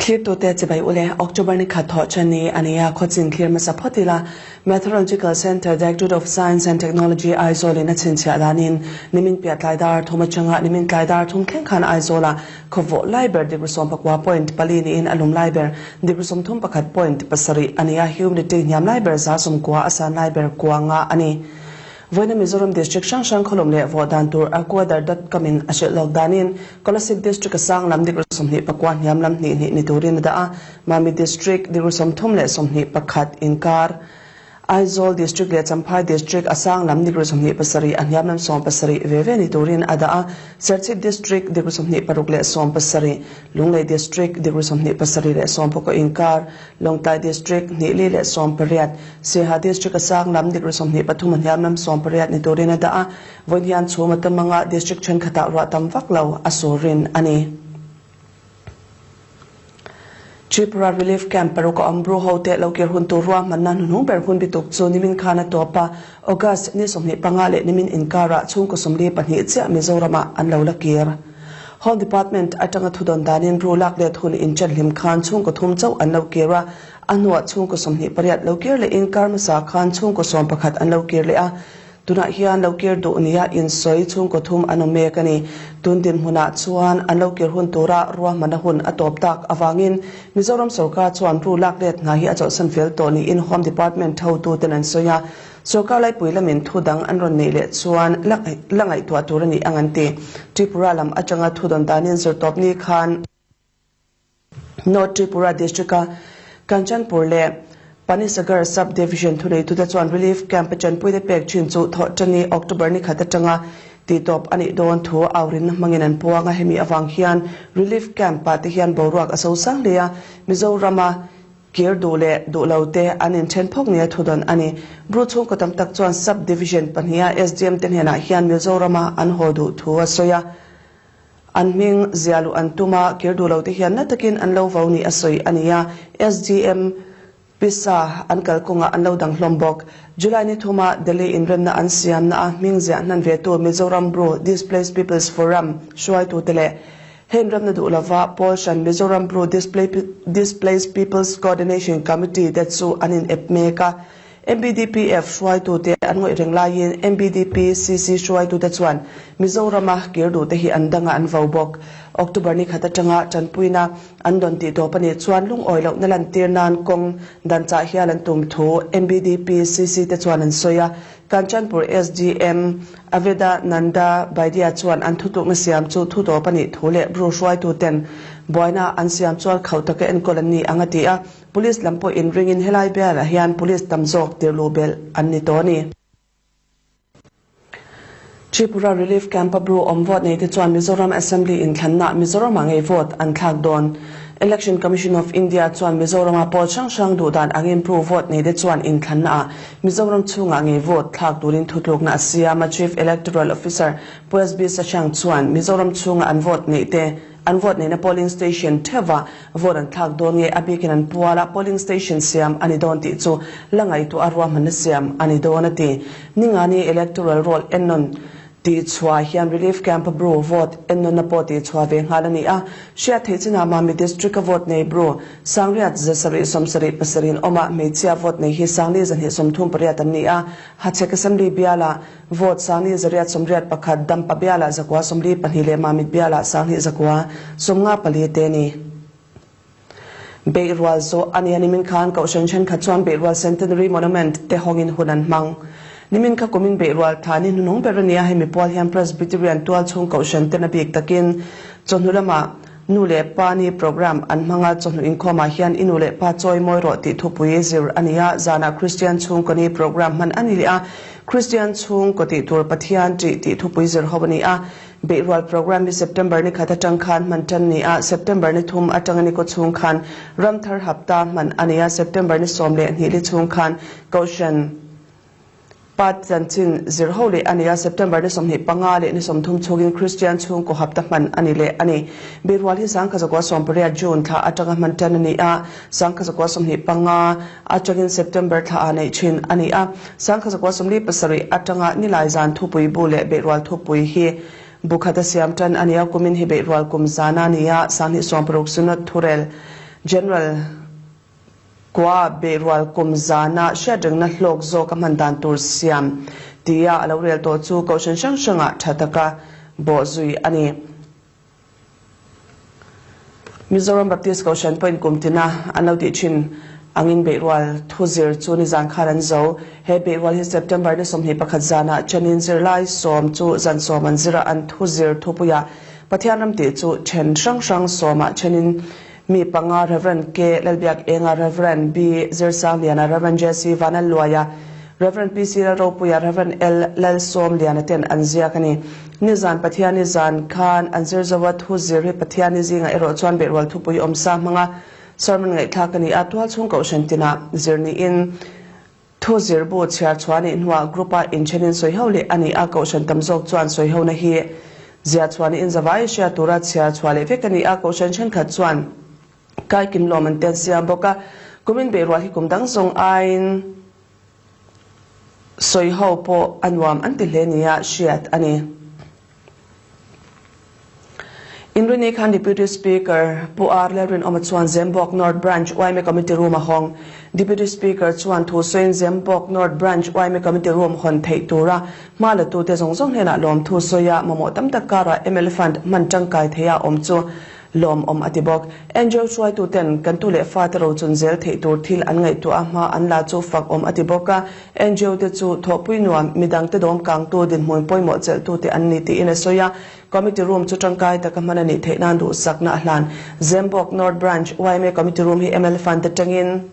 Thlirtute chibai ule, October ni khat thawh chen ni a ni a, khawchin thlir hmasa phawt ila, Meteorological Centre, Directorate of Science and Technology, Aizawl in a chhinchhiah danin nimin piah tlai dar thum atanga nimin tlai dar thum thleng khan Aizawla khawvawh lai ber degree 14.4 niin a lum lai ber degree 31.7 a ni a, humidity hniam lai ber 90% a san lai ber kua nga a ni. Vawiina Mizoram District hrang hrang khawlum leh vawh dan tur Aquadar dot com in a hrilh lawk danin Kolasib District a sang lam degree 29 hniam lam hnih hnih ni turin a dah a, Mamit District degree 31 inkar, Aizawl District leh Champhai District a sang lam degree 27 a hniam lam 70 ve ve ni turin a dah a, Serchhip District degree 26 leh 70, Lunglei District degree 27 leh 19 inkar, Lawngtlai District hnih li leh 18, Siaha District a sang lam degree 23 a hniam lam 18 ni turin a dah a, vawiin hian chhum a tam anga District thenkhatah ruah tam vak lo a sur rin a ni. Tripura Relief Camp paruk a awm Bru ho te lo kir hun tur ruahmanna hnuhnung ber hun bituk chu nimin khan a tawp a, August ni 25 leh nimin inkarah chhungkaw 42 chiah Mizoramah an lo la kir. Home Department atanga thudawn danin Bru lak let hun inchen hlim khan chhungkaw thum chauh an lo kir a, a hnuah chhungkaw 28 lo kir lehin kar hmasa khan chhungkaw 11 an lo kir leh a. Tunah hian lo kir duh nia insawi chhungkaw thum an awm mek a ni. Tun dinhmunah chuan an lo kir hun tura ruahmanna hun a tawp tak avangin Mizoram sorkar chuan Bru lak let hna hi a chawlhsan fel tawh niin Home Department hotuten an sawi a. Sorkar laipui lamin thu dang an rawn neih leh chuan la ngaihtuah tur a ni ang an ti. Tripura lam atanga thu dawn danin zirtawpni khan North Tripura District-a Kanchanpur leh Panisagar Sub-Division thuneitute chuan Relief Camp-a chanpuite pek thin chu Thawhṭani, October ni khat atanga tihtawp a nih dawn thu aurinna hmangin an puang a. Hemi avang hian Relief Camp-ah te hian boruak a sosang hle a, Mizorama Kir duh leh duh lo te an inthen phawk nia thudawn a ni. Bru chhungkaw tam tak chuan Sub Division pahniha SDM te hnenah hian Mizorama an haw duh thu a sawi a. An hming zia luh an tum a, kir duh lo te hian na takin an lo vo ni a sawi a ni a. SDM pisa an kalkawngah an lo dang hlawm bawk. July ni thuma Delhi inremna an siamna a hming ziah hnan ve tu Mizoram Bru Displaced People's Forum hruaitute leh Heng ramna duh lova Pawl hran Mizoram Bru Displaced People's Coordination Committee te chu an in ep mek a. MBDPF hruaitute an ngawih reng laiin MBDPCC hruaitute chuan Mizorama kir duhte hi an danga an vo bawk. October ni khat atanga tanpuina an dawn tih tawp a nih chuan lungawi lohna lantir nan kawng dan chah hial an tum thu MBDPCC te chuan an sawi a. Kanchanpur SDM Aveda Nanda Baidya chuan an thutlukna siam chu thu tawp a nih thu leh Bru hruaituten buaina an siam chuan khauh taka enkawl an ni ang a ti a, Police lam pawh inringin helai bialah hian Police tam zawk tirhluh belh an ni tawh a ni. Tripura Relief Camp-a Bru awm vote neite chuan Mizoram Assembly inthlanna Mizoramah ngei vote an thlak dawn. Election Commission of India chuan Mizorama pawl hrang hrang duhdan angin Bru vote neite chuan inthlannaah Mizoram chhungah ngei vote thlak turin thutlukna a siam a, Chief Electoral Officer Pu SB Sashank chuan Mizoram chhunga an vote neih te, an vote neihna polling station theuhah vote an thlak dawn nge a bikin an puala polling station siam a ni dawn tih chu la ngaihtuah a ruahmanna siam a ni dawn a ti. Ningani Electoral Roll ennawn Tih chhuah hian Relief Camp Bru vote ennawnna pawh tih chhuah ve nghal a ni a. Hriat theih chinah Mami District-a vote nei Bru Sangriat zasarih sawmsarih pasarih an awm a, hmeichhia vote nei hi Sangli zahnih sawmthum pariat an ni a. Hachhek Assembly bialah vote Sangli zariat sawmriat pakhat, Dampa bialah zakua 42 leh Mamit bialah Sanghnih zakua 54 te a ni. Beihrual zawh a nia nimin khan Kohhran thenkhat chuan Beihrual Centenary Monument te hawngin hun an hmang. Nimin kha kumin Beihrual thla ni hnuhnung ber a nia hemi pual hian Presbyterian tualchhung Kohhran ten a bik takin chawhnu lamah Nu leh Pa ni programme an hmang a, chawhnu inkhawmah hian i nu leh pa chawi mawi rawh tih thupui zir a ni a, zanah Kristian chhungkaw ni programme hman a ni leh a, Kristian chhungkaw tih tur Pathian ṭih tih thupui zir ho a ni a. Beihrual programme hi September ni khat atang khan hman tan ni a, September ni thum atanga ni kaw chhung khan Ramthar Hapta hman a ni a, September ni 12 li chhung khan Kohhran Pat chanchin zir ho leh a ni a, September ni 25 leh ni 30 chhungin Kristian chhungkaw hapta hman a ni leh a ni. Beihrual hi 1918 June thla atanga hman tan a ni a, 1925 atangin September thla ah neih thin a ni a. 1947 atanga Nilai zan thupui bu leh Beihrual thupui hi bu khat a siam tan a ni a, kumin hi Beihrual kum zan a ni a, 2060 Synod thurel General Kua Beihrual kum zana hriatrengna hlawk zawk a hman dan tur siam tia a lo rel tawh chu kohhran hrang hrangah tha taka bawhzui a ni. Mizoram Baptist Kohhran pawhin kum tina an lo tih thin angin beihrual thu zir chu nizan khan an zo. He beihrual hi September ni 21 zanah chenin zirlai 10 chu zan 10 an zira an thu zir thupuiah Pathian ram tih chu then hrang hrang 10-ah chenin mi panga Reverend K. Lalbiak Enga, Reverend B. Zirsang Liana, Reverend J.C. Vanal Luaia, Reverend P.C. Lalropuia, Reverend L. Lalsawm Liana ten an ziak a ni. Nizan Pathian ni zan khan an zir zawa thu zir hi Pathian ni zinga erawh chuan beihrual thupui awm sa hmanga sermon ngaihthlak a ni a, tualchhung kohhran tinah zir niin thu zir bu chhiar chhuah nih hnuah group-a inthenin sawi ho leh a ni a, kohhran tam zawk chuan sawi hona hi zia chhuah niin zavai hriat tura chhiar chhuah leh vek a ni a, kohhran thenkhat chuan kai kim lawm an ten siam bawk a, kumin beihrual hi kum dang zawng aiin sawi ho pawh a nuam an ti hle nia hriat a ni. Inrini khan Deputy Speaker Pu R. Lalrinawma chuan Zembawk North Branch YMA Committee Room a hawng. Deputy Speaker chuan thu sawiin Zembawk North Branch YMA Committee Room hawn theih tura hma la tute zawng zawng hnenah lawm thu sawi a, mamawh tam tak karah MLA Fund hman tangkai theia awm chu lawm awm a ti bawk. NGO hruaitu ten kan tu leh fa te ro chun zel theih tur thil an ngaihtuah a hma an la chu fak awm a ti bawk a. NGO te chu thawhpui nuam midang te dawm kang tu dinhmun pawimawh chelh tu te an ni tiin a sawi a. Committee Room chu tangkai taka hman a nih theih nan duhsakna a hlan. Zembawk North Branch YMA Committee Room hi MLA Fund te tangin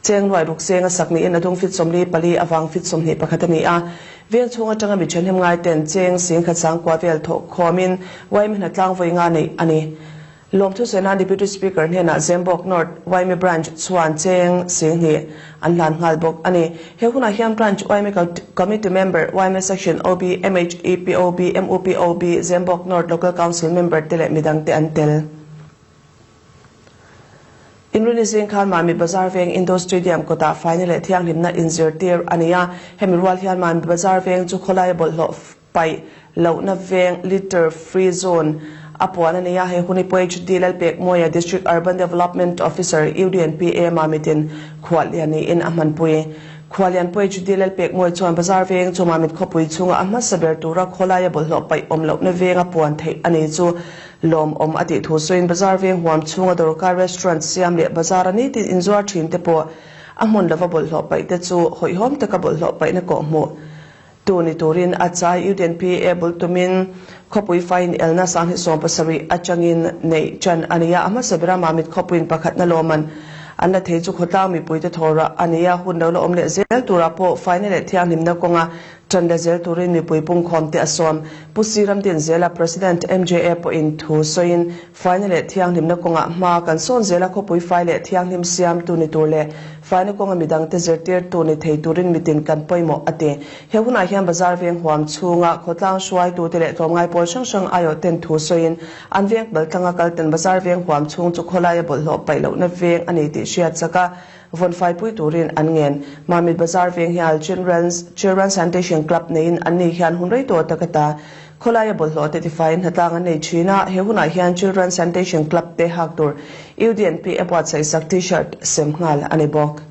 cheng nuai ruk seng a sak niin a dung fit 44 awang fit 21 a ni a. Veng chhung atanga mi thenhnem ngai ten cheng sing khat sang kua vel thawh khawmin YMA hnatlang vawi nga nei a ni. Lawm thu sawi nan Deputy Speaker hnenah Zembawk North YMA Branch chuan cheng sing hnih an hlan nghal bawk a ni. He hunah hian Branch YMA Committee Member, YMA Section OB, MHEP OB, MUP OB, Zembawk North Local Council Member te leh midang te an tel. Inrini zing khan Mami Bazar Veng Indoor Stadium kawtah faina leh thianghlimna inzirtir a ni a. Hemi rual hian Mami Bazar Veng chu khawlaia bawlhhlawh paih lohna veng litter free zone a puan a ni a. He hun hi Pu HD Lalpekmawia District Urban Development Officer UDNPA Mamitin khuallian niin a hmanpui. Khuallian Pu HD Lalpekmawia chuan Bazar Veng chu Mamit khawpui chunga a hmasa ber tura khawlaia bawlhhlawh paih awm lohna venga puan theih a ni chu lawm awm a tih thu sawiin Bazar Veng huam chhunga dawrkai restaurant siam leh bazar a nitin inzuar thin te pawh a hmun lova bawlhhlawh paih te chu hawihhawm taka bawlhhlawh paihna kawh hmuh tu ni turin a chai UDNPA bul tumin khawpui fain elna sang hi 17 atangin nei chan a ni a. A hmasa bera Mamit khawpuiin pakhatna lawman an la thei chu khawtlang mipui te thawra a ni a. Hun lo la awm leh zel tura pawh faina leh thianghlimna kawnga chan la zel turin mipui pungkhawm te a sawm. Pu Siram Din zela President MJA pawhin thu sawiin faina leh thianghlimna kawnga hma kan sawn zela khawpui fai leh thianghlim siam tu ni tur leh faina kawnga midang te zirtir tu ni thei turin mitin kan pawimawh a ti. He hunah hian Bazar Veng huam chhunga khawtlang hruai tu te leh tlawmngai pawl hrang hrang aiawh ten thu sawiin an veng baltlanga kal ten Bazar Veng huam chhung chu khawlaia bawlhhlawh paih lohna veng a ni tih hriat chaka vawn fai pui turin an ngen. Mamit Bazar Veng hian Children's Sanitation Club neiin an ni hian hun rei tawh taka ta khawlaia bawlhhlawh te tifaiin hnatlang an nei thin a. He hunah hian Children's Sanitation Club te hak tur UDNP a buatsaih sak t-shirt sem nghal a ni bawk.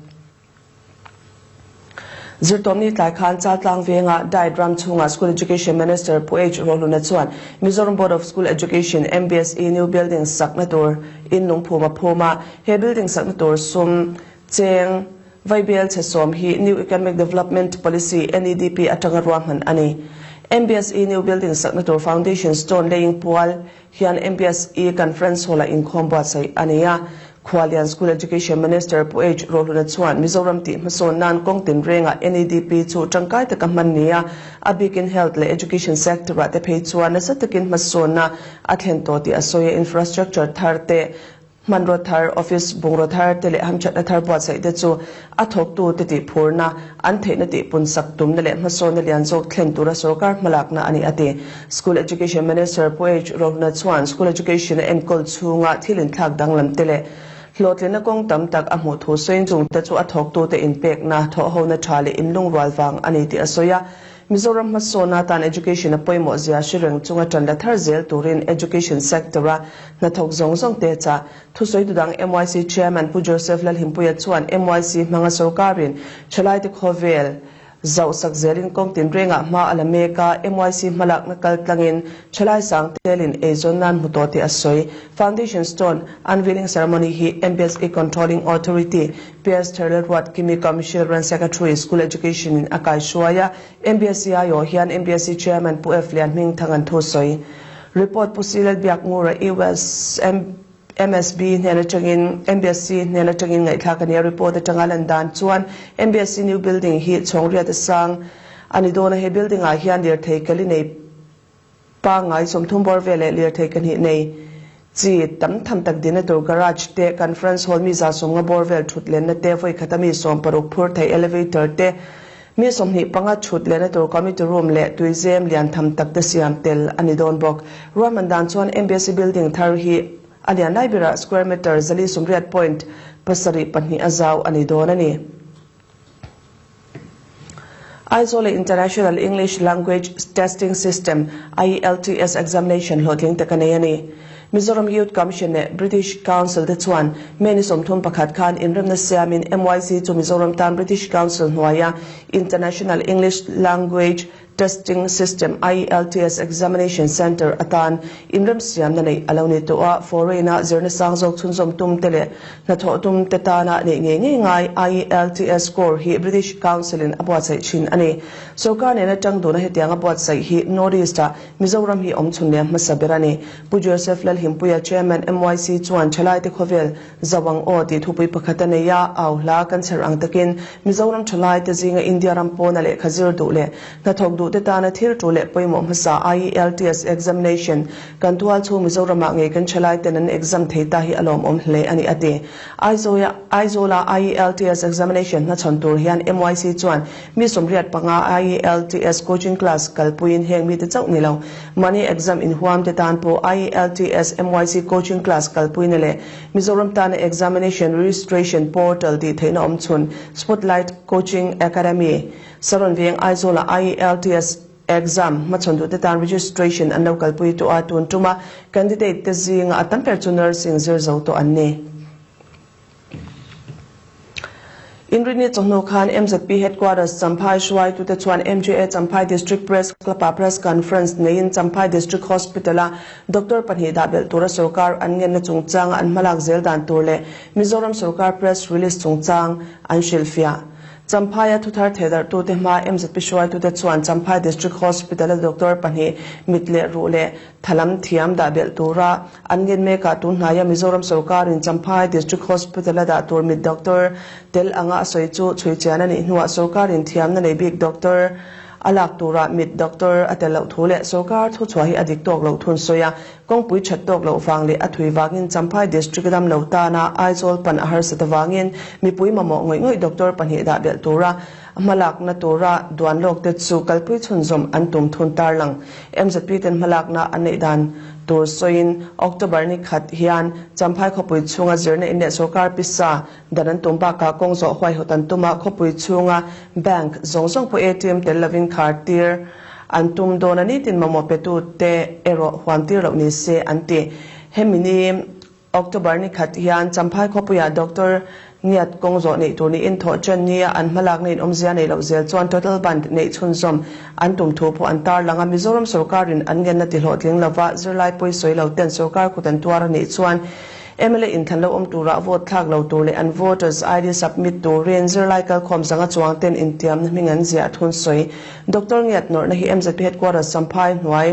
Zirtawmni tlai khan Chaltlang Venga Diet ram chhunga School Education Minister Pu H. Rohluna chuan Mizoram Board of School Education MBSE New Building sakna tur in lungphum a phum a. He building sakna tur sum cheng vaibel che sawm hi New Economic Development Policy NEDP atanga ruahman a ni. MBSE New Building sakna tur Foundation Stone laying pual hian MBSE Conference Hall a inkhawm buatsaih a ni a. Khuallian School Education Minister Pu H. Rohluna chuan Mizoram tih hmasawn nan kawng tin renga NEDP chu tangkai taka hman ni a. A bikin health leh education sector ah te phei chuan nasa takin hmasawnna a thlen tawh tih a sawi a. Infrastructure thar te hmanraw thar, office bungraw thar te leh hamthatna thar buatsaih te chu a thawktu te tih phurna an theihna tih pun sak tumna leh hmasawnna lian zawk thlen tura sorkar hmalakna a ni a ti. School Education Minister Pu H. Rohluna chuan School Education a enkawl chhunga thil inthlak danglam te leh hlawhtlinna kawng tam tak a hmuh thu sawiin chung te chu a thawktu te inpekna thawhhona tha leh inlungrual vang a ni tih a sawi a. Mizoram hmasawn atan education a pawimawh zia hre reng chunga tan la thar zel turin education sector-a hnathawk zawng zawng te chah. Thusawitu dang MYC Chairman Pu Joseph Lalhimpuia chuan MYC hmanga sorkarin thalaite khawvel zauh sak zelin kawng tinrengah hma a la mek a, MYC hmalakna kal tlangin thalai sang telin eizawn nan hmu tawh tih a sawi. Foundation Stone Unveiling Ceremony hi MBSE Controlling Authority, PS Therlalruat Kimi Commissioner Secretary, School Education in a kaihruai a, MBSE aiawh hian MBSE Chairman Pu F Lianhmingthanga'n thu sawi. Report Pu C Lalbiakngura US MSB hnen atangin MBSE hnen atangin ngaihthlak a ni a, report atanga lan dan chuan MBSE new building hi chhawngriat a sang a ni dawn a, he building ah hian lirthei kali nei pangngai 30 bawr vel leh lirthei kahnih nei chi tam tham tak dina tur garage te, conference hall mi 150 bawr vel thut lenna te, vawi khata mi 60 phur thei elevator te, mi 25 thut lenna tur committee room leh tuizem lian tham tak te siam tel a ni dawn bawk. Ruahman dan chuan MBSE building thar hi a lian lai berah square meter 480.72 a zau a ni dawn a ni. Aizawl International English Language Testing System IELTS examination hlawhtling tak a nei a ni. Mizoram Youth Commission leh British Council te chuan May ni 31 khan inremna siamin MYC chu Mizoram tan British Council hnuaia International English Language Testing System IELTS Examination Centre atan inrem siamna nei a lo ni tawh a, foreign-a zirna sang zawk chhunzawm tum te leh hnathawh tum te tana neih ngei ngei ngai IELTS score hi British Council-in a buatsaih thin a ni. Sorkar nena tang duna hetianga buatsaih hi North East-ah Mizoram hi awm chhun leh hmasa ber a ni. Pu Joseph Lalhimpuia, Chairman MYC chuan thalaite khawvel Zawang aw tih thupui pakhat a nei a, au hla kan chher ang takin Mizoram thalaite zinga India ram pawna lehkha zir duh leh hnathawk duh te tana thil tu leh pawimawh hmasa IELTS examination kan tual chhung Mizoramah ngei kan thalaiten an exam thei ta hi a lawmawm hle a ni a ti. Aizawla IELTS examination hmachhawn tur hian MYC chuan mi 85 IELTS coaching class kalpuiin heng mite chauh ni lo money exam inhuam te tan pawh IELTS MYC coaching class kalpuina leh Mizoram tana examination registration portal tih theihna awm chhun Spotlight Coaching Academy Saron Veng Aizawla IELTS exam hmachhawn duh te tan registration an lo kalpui tawh a, tun tuma candidate te zinga a tam ber chu nursing zir zo tawh an ni. Inrini chawhnu khan MZP Headquarters Champhai hruaitute chuan MJA Champhai District Press Club-ah press conference neiin Champhai District Hospital-a doctor pahnih dah belh tura sorkar an ngenna chungchanga an hmalak zel dan tur leh Mizoram sorkar press release chungchang an hrilhfiah. Champhaia thuthar thehdarhtute hma MZP hruaitute chuan Champhai District Hospital-a doctor pahnih mit leh ruh leh Thalam thiam dah belh tura an ngen mekah tun hnaia Mizoram sorkarin Champhai District Hospital a dah tur mit doctor tel anga a sawi chu chhui chian a nih hnuah sorkarin thiamna nei bik doctor a lak turah mit doctor a tel loh thu leh sorkar thuchhuah hi a dik tawk loh thun sawi a, kawngpui that tawk loh vang leh a thui vangin Champhai District dam lo tana Aizawl pan a harsat avangin mipui mamawh ngawih ngawih doctor pahnih dah belh tura Hmalakna tura duan lawk te chu kalpui chhunzawm an tum thun tarlang. MZP ten hmalakna an neih dan tur sawiin October ni khat hian Champhai khawpui chhunga zirna in leh sorkar pisa dan an tum bakah kawng zawh huaihawt an tum a, khawpui chhunga bank zawng zawng pawh ATM tel lovin khar tir an tum dawn a, nitin mamawh petu te erawh huam tir loh ni se an ti. Hemi ni October ni khat hian Champhai khawpuiah Doctor Ngiat kawng zawh neih tur niin thawh chen nia an hmalakna in awmzia nei loh zel chuan total bandh neih chhunzawm an tum thu pawh an tarlang a. Mizoram sorkarin an ngenna tihlawhtling lova zirlai pawi sawi lo ten sorkar kut an tuar a nih chuan mla inthlan lo awm turah vote thlak lo tur leh an voters ID submit turin zirlai kalkhawm zanga chuang ten intiamna hming an ziah thun sawi. Doctor Ngiat nawrhna hi MZP headquarters Champhai hnuai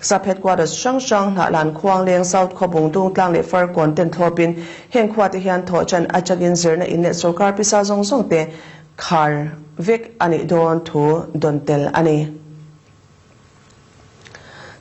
Sub Headquarters hrang hrang Hnahlan Khuang Leng South Khawbung Dungtlang leh Farkawn ten thlawpin heng khua te hian thawh chan atangin zirna in leh sorkar pisa zawng zawng te khar vek a nih dawn thu dawn tel a ni.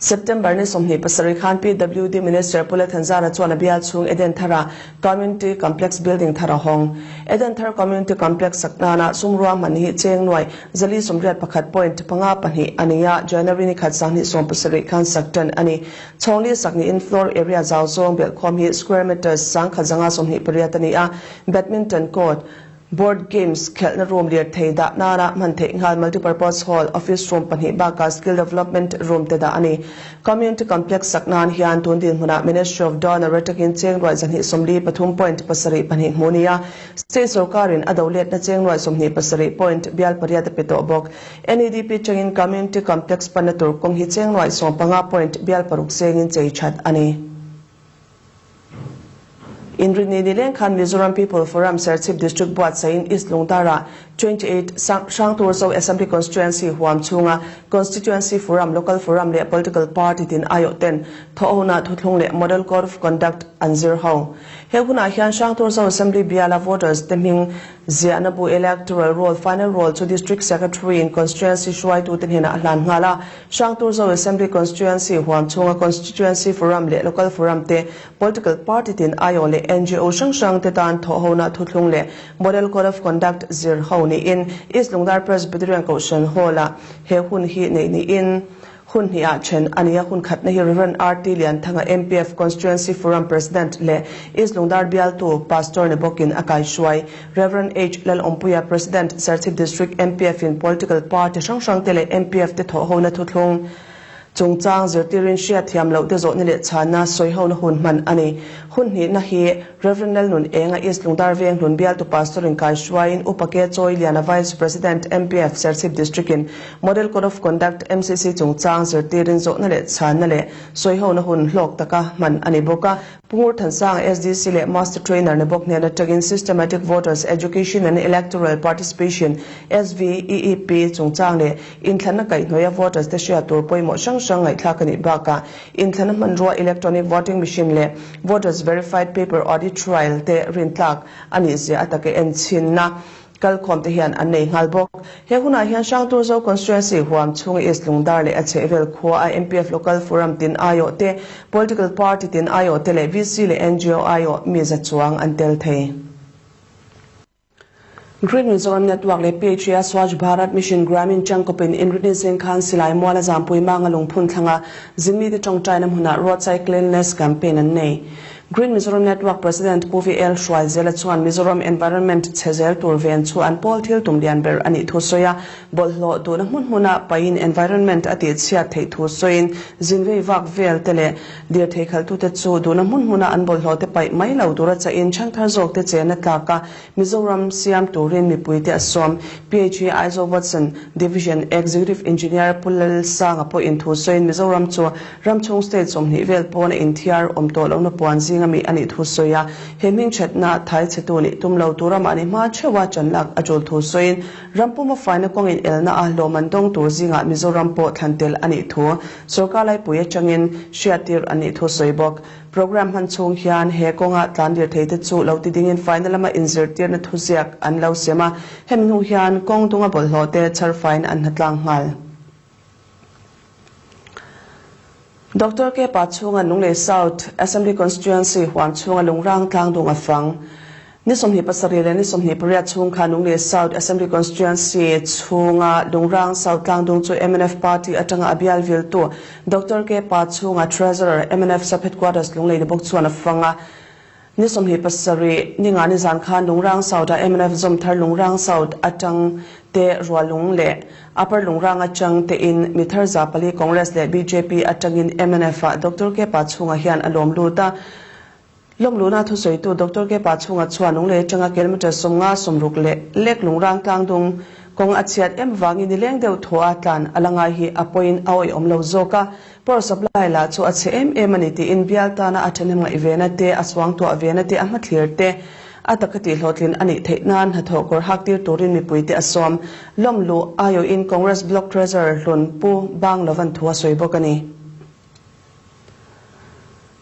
September ni 27 khan PWD Minister Pu Lalthanzara chuan a bial chhung Eden Thara Community Complex Building thar a hawng. Eden Thar Community Complex sak nana sumrua hman hi cheng nuai 481.52 a ni a, January ni khat 2017 khan sak tan a ni. Chhawngli sak niin floor area zau zawng belhkhawm hi square meters 1,128 a ni a, badminton court, Board games khelhna room lirthei dah nana hman theih nghal multipurpose hall, office room pahnih bakah skill development room te dah a ni. Community complex sak nan hian tun dinhmunah Ministry of Donor atangin cheng ruai 243.72 hmuh nia state sorkarin a do letna cheng ruai 27.8 a pe tawh bawk. NEDP atangin community complex panna tur kawng hi cheng ruai 15.6 sengin chei that a ni. Inrinni nileng khan Mizoram People Forum Serchhip District buatsaihin East Lungdara 28 Hrangturzo Assembly Constituency huam chhunga Constituency Forum, Local Forum leh Political Party tin aiawh ten thawhhona thuthlung leh Model Code of Conduct an zir ho. He hunah hian Hrangturzo Assembly biala voters te hming Ziahna bu Electoral Roll Final Roll chu District Secretary in Constituency hruaitute hnenah a hlan nghal a. Hrangturzo Assembly Constituency huam chhunga Constituency Forum leh Local Forum te, Political Party tin aiawh leh ngo hrang hrang te tan thawhhona thuthlung leh Model Code of Conduct zir ho niin East Lungdar Presbyterian Kohhran Hall-ah he hun hi neih niin Hun hnih ah then a ni a, hun khatna hi Rev. RT Lianthanga MPF Constituency Forum President leh East Lungdar bialtu Pastor ni bawkin a kaihruai. Rev. H Lalawmpuia President, Serchhip District MPF in Political Party hrang hrang te leh MPF te thawhhona thuthlung chungchang zirtirin hriatthiam loh te zawhna leh chhanna sawihona hun hman a ni. Hun hnihna hi Rev. Lalnun Enga East Lungdar Venghlun bialtu Pastor in kaihruaiin Upa K Chawiliana Vice President MPF Serchhip District in Model Code of Conduct, MCC, chungchang zirtirin zawhna leh chhanna leh sawihona hun hlawk taka hman a ni bawk a. Pu Ngurthansanga SDC leh Master Trainer ni bawk hnen atangin Systematic Voters Education and Electoral Participation, SVEEP, chungchang leh inthlanna kaihhnawih a voters te hriat tur pawimawh hrang hrang ngaihthlak a nih bakah inthlanna hmanrua Electronic Voting Machine leh Voters Verified Paper Audit Trail te rintlak a nih zia a taka enchhinna Kalkhawm te hian an nei nghal bawk. He hunah hian Hrangturzo Constituency huam chhunga East Lungdar leh a chhehvel khua a MPF Local Forum tin aiawh te, Political Party tin aiawh te leh VC leh ngo aiawh mi za chuang an tel thei. Green Mizoram Network leh PHA Swachh Bharat Mission Gramin Changkawpin Inrinni zing khan Silai Muala Zampui Manga Lungphun thlanga zinmite tawngtaina hmunah Roadside Cleanliness Campaign an nei. Green Mizoram Network President Pu VL Hruaizela chuan Mizoram environment chhe zel tur ven chu an pawl thil tum lian ber a nih thu sawi a, bawlhhlawh duhna hmun hmuna pahin environment a tihchhiat theih thu sawiin zinvei vak vel te leh lirthei khalhtute chu duhna hmun hmuna an bawlhhlawh te paih mai lo tura chahin chhangthar zawk te chena tlak a Mizoram siam turin mipuite a sawm. PHE Aizawl Watson Division Executive Engineer Pu Lalsanga pawhin thu sawiin Mizoram chu ramchhung state 20 vel pawna inthiar awm tawh lohna puan zinga mi a nih thu sawi a, he hmingthatna thai chhetu nih tum lo tura mahni hma theuha chanlak a tul thu sawiin ram puma faina kawngin elna a hlawm dawng tur zingah Mizoram pawh thlan tel a nih thu sorkar laipui atangin hriattir a nih thu sawi bawk. Programme hman chhung hian he kawnga tlan lirthei te chu lo ti dingin faina lama inzirtirna thuziak an lo siam a, hemi hnu hian kawng dunga bawlhhlawh te chhar faiin an hnatlang nghal. Doctor K Pachhunga Lunglei South Assembly Constituency huam chhunga Lungrang tlangdung a fang. Ni 27 leh ni 28 chhung khan Lunglei South Assembly Constituency chhunga Lungrang South tlangdung chu mnf Party atanga a bial viltu Doctor K Pachhunga Treasurer mnf Sub Headquarters Lunglei ni bawk chuan a fang a. Ni 27 ni nga ni zan khan Lungrang South a mnf Zomthar Lungrang South atang te Rualung leh Upper Lungrang atang te in Mithar Zapali Congress leh BJP atangin mnf a Doctor K Pachhunga hian a lawm lut a. Lawmluna thusawitu Doctor K Pachhunga chuan Lunglei atanga kilometre 50 60 leh lek Lungrang tlangdung kawng a chhiat em wangin nileng deuh thaw a tlan a la ngai hi a pawhin a awih awm lo zawk a. Power supply lah chu a chhe em em a ni tiin bial tana a thahnem ngaih vena te, a suang tuah vena te, a hmathlir te a taka tihhlawhtlin a nih theih nan hnathawh kawr hak tir turin mipuite a sawm. Lawmlu aiawhin Congress Block Treasurer hlun Pu Bang Lovan thu a sawi bawk a ni.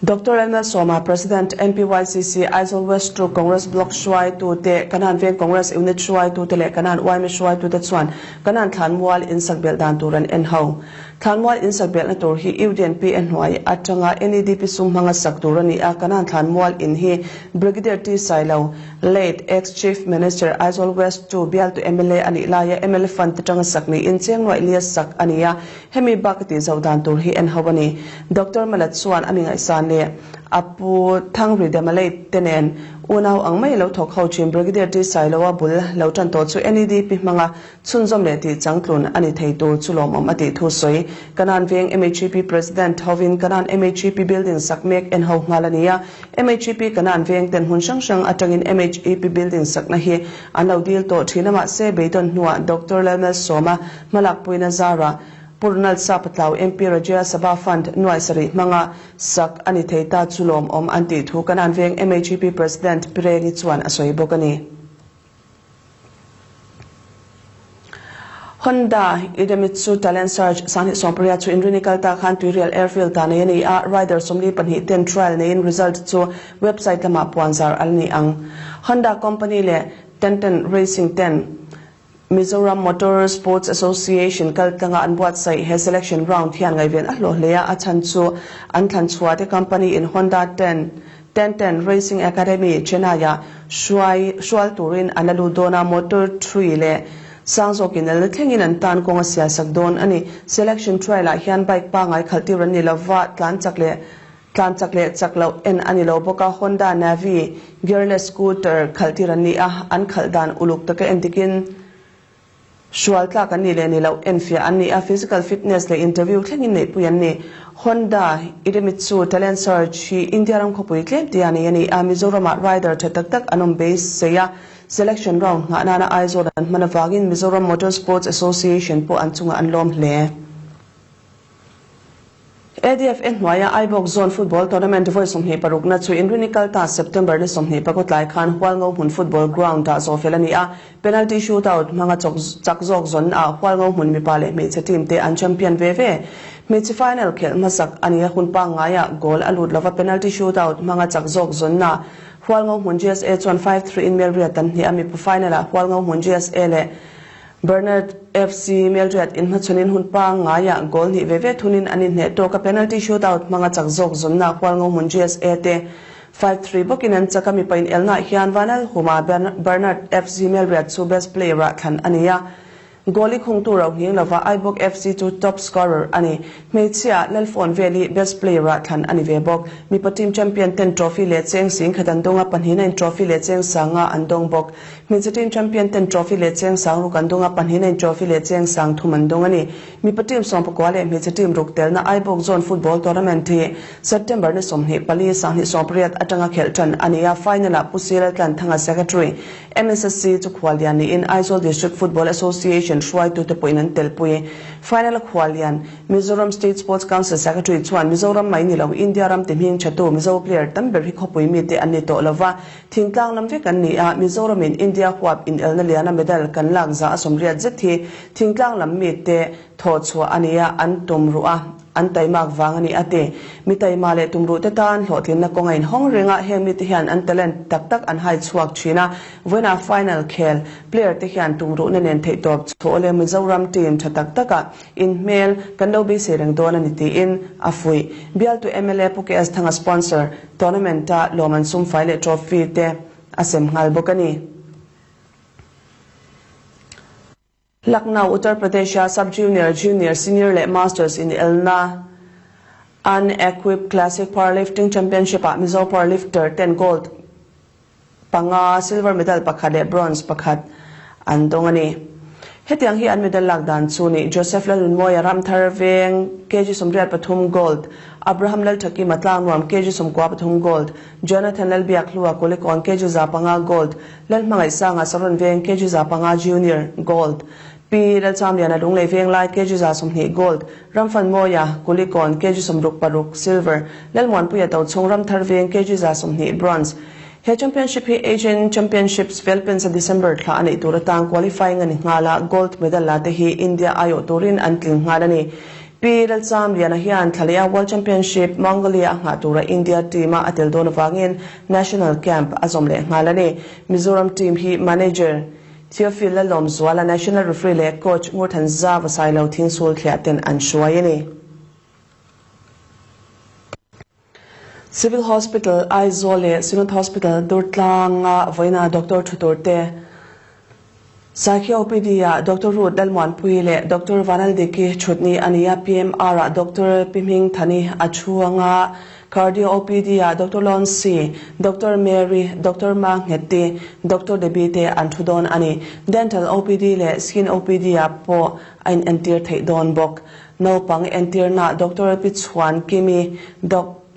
Dr. Lalmal Sawma President MPYCC Aizawl West to Congress Block hruaitu te Kanan Veng Congress Unit hruaitu te leh Kanan YMA hruaitu te chuan Kanan Thlanmual in sak belh dan tur an en ho. Thlanmual in sak belhna tur hi UDNP a hnuai atanga NEDP sum hmanga sak tur a ni a, Kanan Thlanmual in hi Brigadier T Sailo, late ex-Chief Minister Aizawl West to bialtu MLA a nih laia MLA fund te tanga sak niin chengnuai lia sak a ni a, hemi bak a tih zo dan tur hi en ho a ni. Dr. Malat chuan a mi ngaihsan leh. A pu Thangri Demalate te nen unau ang mai lo thawk ho thin Brigadier T Sailoa bul lo tan tawh chu NEDP hmanga chhunzawm leh tih changtlun a ni thei tur chu lawmawm a tih thu sawi. Kanan veng MHEP President hovin Kanan MHEP building sak mek en ho nghal a ni a. MHEP Kanan veng ten hmun hrang hrang atangin MHEP building sakna hi an lo dil tawh thin a mahse beidawn hnuah Doctor Lalmalsawma hmalakpuina zarah Pu Ronald Sapatlau MP Rajya Sabha Fund nuai sarih hmanga sak a ni thei ta chu lawmawm an tih thu Kanan veng MHEP President Pi Rengi chuan a sawi bawk a ni. Honda Idemitsu Talent Search 2020 chu inrini kal ta khan Tuirial Airfield ta nei a ni a, rider 42 ten trial neiin result chu website lamah puanzar al ni ang. Honda company leh Tenten Racing ten Mizoram Motor Sports Association kaltlanga an buatsaih he selection round hian ngaihven a hlawh hle a, a chhan chu an thlan chhuah te company in Honda ten Tenten Racing Academy Chennai-ah hruai hrual turin an la lut dawn a, motor three leh sang zawkin a la thlengin an tan kawng a sialsak dawn a ni. Selection trial-ah hian bike pangngai khalh tir an ni lova, tlan chak leh Tlan chak leh chak loh en a ni lo bawk a, Honda Navi gearless scooter khalh tir an ni a, an khalh dan uluk taka en dikin hrual tlak an nih leh ni loh enfiah an ni a, physical fitness leh interview thlengin neihpui an ni. Honda Idemitsu Talent Search hi India ram khawpui tlem tia nei a ni a, Mizoramah rider tha tak tak an awm beisei a, selection round nghah nana Aizawl an hman avangin Mizoram Motor Sports Association pawh an chungah an lawm hle. ADFA hnuaia Aibawk Zone Football Tournament vawi 26 na chu Inrini kalta September ni 26 tlai khan Hualngo hmun football ground ah zawhfel a ni a, penalty shootout hmanga chawk chak zawk zawn ah Hualngo hmun mipa leh hmeichhe team te an champion ve ve. Hmeichhe final khelh hmasak a ni a, hun pangngai ah goal a lut lova penalty shootout hmanga chak zawk zawn ah Hualngo hmun GSA chuan 5-3 in Melriat an hnih a, mipa final ah Hualngo hmun GSA leh Bernard FC Mildred in hmachhunin hun pangngai ah goal hnih ve ve thunin an inhneh tawk a, penalty shootout hmanga chak zawk zawnna Hualngo hmun GSA te 5-3 bawkin an chak a, mipa inelna ah hian Vanlalhuma Bernard FC Mildred chu best player ah thlan a ni a, goal i khungtu ro nghing lova Aibawk FC chu top scorer a ni. Hmeichhia Lalfawn vel hi best player ah thlan a ni ve bawk. Mipa team champion ten trophy leh cheng sing khat an dawng a, pahnihna in trophy leh cheng sanga an dawng bawk. Hmeichhe team champion ten trophy leh cheng sang ruk an dawng a, pahnihna in trophy leh cheng sang thum an dawng a ni. Mipa team 14 leh hmeichhe team ruk telna Aibawk Zone Football Tournament hi September ni 24 2018 atanga khelh tan a ni a, final ah Pu Sir Laltlanthanga Secretary MSSC chu khuallian niin Aizawl District Football Association hruaitute pawhin an telpui. Final a khuallian Mizoram State Sports Council Secretary chuan Mizoram mai ni lo India ram ti hming thatu Mizo player tam ber hi khawpui mite an ni tawh lova, thingtlang lam vek an ni a, Mizoramin India huap inelna liana medal kan lak za a sawmriat zet hi thingtlang lam mite thawh chhuah a ni a, an tum ruh a, an taimak vang a ni a ti. Mi taima leh tum ruh te tan hlawhtlinna kawng a inhawng reng a, heng mite hian an talent tak tak an hai chhuak thin a, vawiinah final khel player te hian tum ruhna nen theihtawp chhuah leh Mizoram team tha tak takah inhmel kan lo beisei reng dawn a ni tiin a fuih. Bialtu mla Pu KS Thanga sponsor tournament a lawm an sumfai leh trophy te a sem nghal bawk a ni. Lucknow, Uttar Pradesh-a Sub-Junior, Junior, Senior leh Masters inelna Unequipped Classic Powerlifting Championship-ah Mizo powerlifter ten gold panga, silver medal pakhat leh bronze pakhat an dawng a ni. Hetiang hi an medal lak dan chu ni, Joseph Lalnunmawia Ramthar Veng kg 83 gold, Abraham Lalthakima Tlangnuam kg 93 gold, Jonathan Lalbiakhlua Kulikawn kg 105 gold, Lalhmangaihsanga Saron Veng kg 105 junior gold, Pi Lalchamliana Lunglei Venglai kg 120 gold, Ramfanmawia Kulikawn kg 66 silver, Lalmuanpuia Tochhung Ramthar Veng kg 120 bronze. He championship hi Asian Championships Philippines a December thla a neih tur atang qualifying a ni nghal a, gold medal la te hi India aiawh turin an tling nghal a ni. Pi Lalchamliana hian thlaleh World Championship Mongolia a nghah tura India team a a tel dawn avangin National Camp a zawm leh nghal a ni. Mizoram team hi manager Theophil Lalawmzuala, National referee leh coach Ngurthan Zava Sailo Thingsul thliah ten an hruai a ni. Civil Hospital Aizawl leh Synod Hospital Durtlanga vawiina doctor thu tur te Sakhi OPD ah Doctor Ruth Lalmuanpui leh Doctor Vanaldiki thutni a ni a, PMR ah Doctor Pi Hmingthani a thu anga. Cardio OPD ah Doctor Loncy, Doctor Mary, Doctor Mangheti, Doctor Debbie te an thu dawn a ni. Dental OPD leh Skin OPD ah pawh a inentir theih dawn bawk. Naupang entirna Doctor Pi Chhuankimi,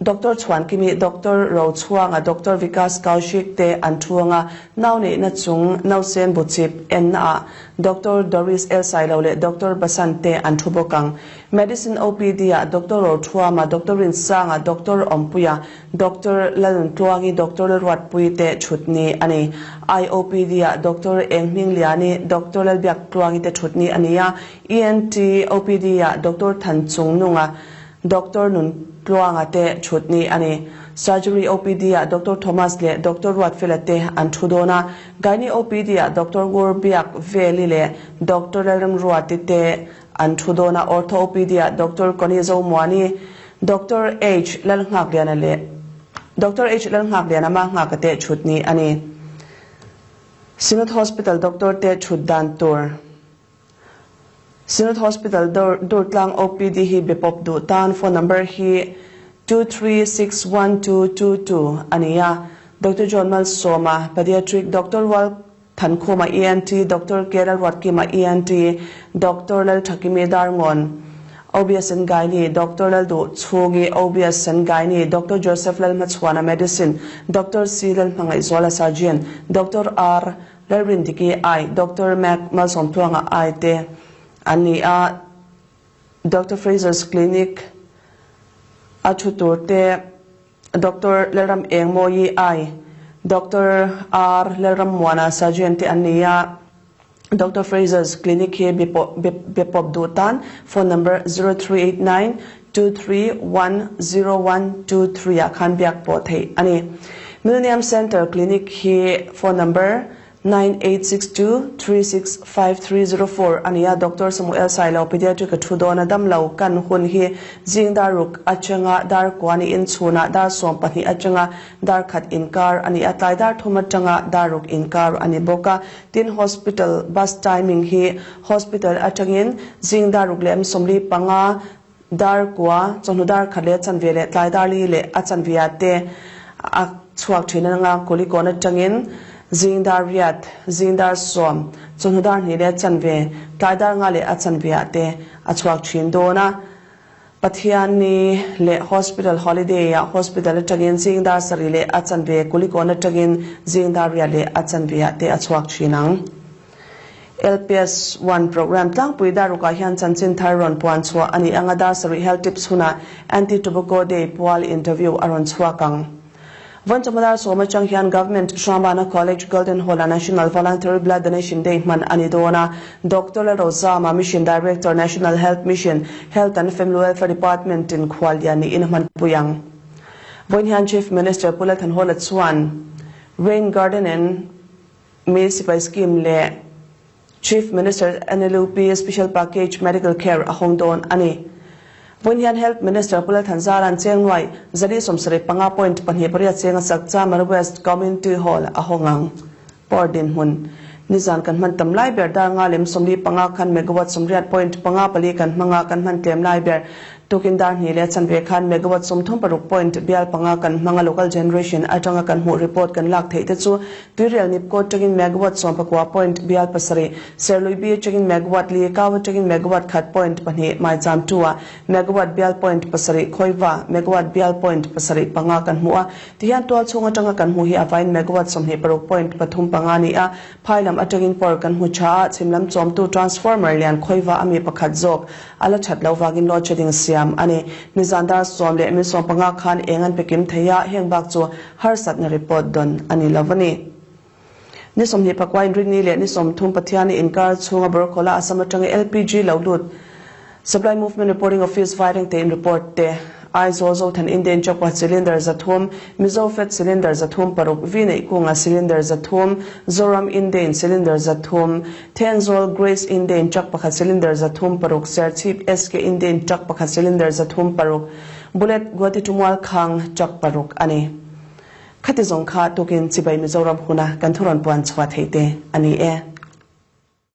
Doctor Chhuankimi, Doctor Rochhuanga, Doctor Vikas Kaushik te an thu anga, nau neihna chung nausen buchip enna ah Doctor Doris L Sailo leh Doctor Basant te an thu bawk ang. Medicine OPD ah Doctor Rothuama, Doctor Rinsanga, Doctor Awmpuia, Doctor Laluntluangi, Doctor Lalruatpui te thut ni a ni. Eye OPD ah Doctor Enghmingliani, Doctor Lalbiaktluangi te thut ni a ni a. ENT OPD ah Doctor Thanchungnunga, Doctor Nuntluanga te thut ni a ni. Surgery OPD ah Doctor Thomas leh Doctor Ruatfela te an thu dawn a. Gynae OPD ah Doctor Ngurbiak Veli leh Doctor Lalremruati te an thu dawn a. Ortho OPD ah Doctor Connie Zomuani, Doctor H Lalnghakliana leh Doctor H Lalnghakliana Manghaka te thut ni a ni. Synod Hospital Doctor te thut dan tur. Synod Hospital Durtlang OPD hi be pawp duh tan phone number hi 2361222 a ni a. Doctor John Malsawma, Pediatric, Doctor Rual Thankhuma, ENT, Doctor Kerala Ruatkima, ENT, Doctor Lalthakimi Darngawn, OBS and Gynae, Doctor Lalduh Chhungi, OBS and Gynae, Doctor Joseph Lalhmachhuana, Medicine, Doctor C Lalhmangaihzuala, Surgeon, Doctor R Lalrindiki I, Doctor Mac Malsawmtluanga I te an ni a, Doctor Fraser's Clinic a thu tur te Doctor Lalram Engmawi I, Doctor R Lalrammuana Surgeon te an ni a, Doctor Fraser's Clinic hi be pawp duh tan phone number 0389 231 0123 ah khan biak pawh theih a ni. Millennium Centre Clinic hi phone number 9862 365304 a ni a, Doctor Samuel Sailo Pediatric a thu dawn a, damlo kan hun hi zing dar ruk atanga dar kua niin chhunah dar 12 atanga dar khat inkar a ni a, tlai dar thum atanga dar ruk inkar a ni bawk a. Tin Hospital bus timing hi Hospital atangin zing dar ruk leh 45, dar kua, chawhnu dar khat leh chanve leh tlai dar li leh a chanvia te a chhuak thin anga Kulikawn atangin zing dar riat, zing dar 10, chawhnu dar hnih leh chanve, tlai dar nga leh a chanvia te a chhuak thin dawn a. Pathianni leh Hospital Holiday ah Hospital atangin zing dar sarih leh a chanve, Kulikawn atangin zing dar riat leh a chanvia te a chhuak thin ang. LPS One Programme tlangpui dar rukah hian chanchin thar rawn puan chhuah a ni anga dar sarih Health Tips hunah Anti-Tobacco Day pual interview a rawn chhuak ang. Vawnchawma dar 10 atang hian Government Hrangbana College Golden Hall-a National Voluntary Blood Donation Day hman a ni dawn a. Doctor Lalrozama, Mission Director, National Health Mission, Health and Family Welfare Department in khuallian niin a hmanpui ang. Vawiin hian Chief Minister Pu Lalthanhawla chuan Rain Garden and Mi Sipai Scheme leh Chief Minister NLUP Special Package Medical Care a hawng dawn a ni. Vawiin hian Health Minister Pu Lalthanzara'n Chengnuai 475.28 chenga sak Chamar West Community Hall a hawng ang. Power dinhmun nizan kan hman tam lai ber dar nga lem 45 khan megawatt 80.54 kan hmang a, kan hman tlem lai ber Tukin dar hnih leh chanve khan megawatt 36.5 kan hmang a, local generation atanga kan hmuh report kan lak theih te chu Tuirial Nipko atangin megawatt 19.7, Serlui B atangin megawatt li, Kau atangin megawatt 1.2, Maicham 2 ah megawatt bial point pasarih, Khawiva megawatt bial point pasarih panga kan hmu a, tihian tual chhung atanga kan hmuh hi a vaiin megawatt 26.35 a ni a, phai lam atangin power kan hmu tha a, chhim lam chawmtu transformer lian Khawiva ami pakhat zawk A la that lo vangin load shedding siam a ni. Nizan dar 10 leh min 15 khan eng an pe kim thei a, heng bak chu harsatna report dawn a ni lo a ni. Ni 20 pakua inrinni leh ni 30 Pathianni inkar chhunga Borkhola Assam atanga LPG lo lut Supply Movement Reporting Office vaireng tein report te Aizawl Zothan Indian Chakwa cylinder 300, Mizo Fed cylinder 306, V neih kunga cylinder 300, Zoram Indian cylinder 300, Thenzawl Grace Indian truck pakhat cylinder 306, Serchhip SK Indian truck pakhat cylinder 306, Bullet Guwahati to Mualkhang truck paruk a ni. Khati zawng kha tukin Chibai Mizoram huna kan thu rawn puan chhuah theih te a ni e.